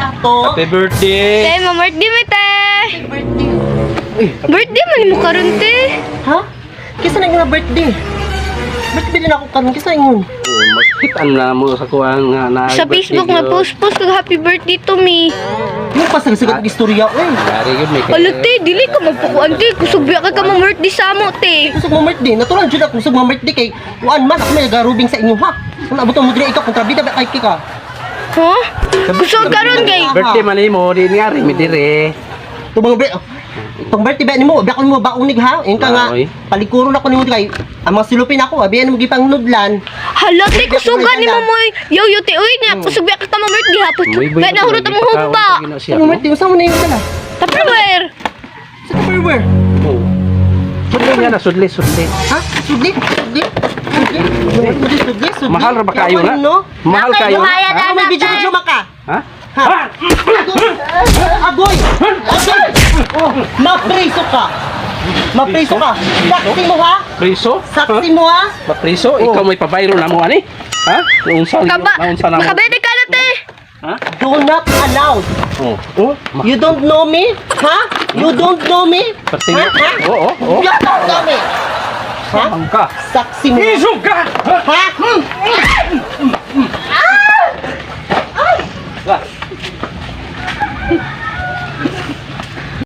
ato. Happy birthday! Te, ma-birthday mo, te. Birthday. Birthday man mo karon, te. Ha? Kisa na nga birthday. Birthday din ako karon, kisa ingon. Oh, magkitaan na mo sa kuan nga na Sa Facebook nga post-post kag happy birthday to me. Yung pasagsagat og istorya oy. Dari gyud may Hala, te, dili ka magpukuan, te. Kusog biya ka ma-birthday sa amo, te. Kusog mo birthday, natural jud ako kusog mo birthday kay kuan man ako may nagarubing sa inyo ha. Kung abot mo diri ikaw kontrabida ba kay ka. Ha? Kusog karon kay. Birthday man nimo di nga ri mi dire. Tubang bre. Itong birthday ba nimo, ba mo baunig ha? Yung ka nga Oy. palikuro na ko nimo kay ang mga silupin ako, abiyan mo gipang nudlan. Hala, te, kusugan ni mo mo. Yo, yo, te, uy niya. Kusog biya ka ma-birthday hapon. Kaya nahurot ang humba. Ang birthday usa mo na yung dala. Tupperware. Sa Tupperware. Oh. Sudli nga na, sudli, sudli. Ha? Sudli? Sudli? Sudli? Sudli? Sudli? Sudli? Mahal ra ba kayo na? No? Mahal kayo na? Bayad Ha? Ano may video video maka? Ha? Ha? Agoy! Agoy! Oh, mapriso ka. Mapriso ka. Saksi mo ha? Priso? Saksi mo ha? Mapriso? Ikaw may pabayro na mo ani? Ha? Naunsa Kaba, naunsa na mo? makabede ka na, te. Ha? Do not allowed. Oh. Oh. You don't know me? Ha? You don't know me? Patingin. Ha? Ha? Oo, oo. You don't know me? Ha? Ang ka. Saksi mo. Isog ka!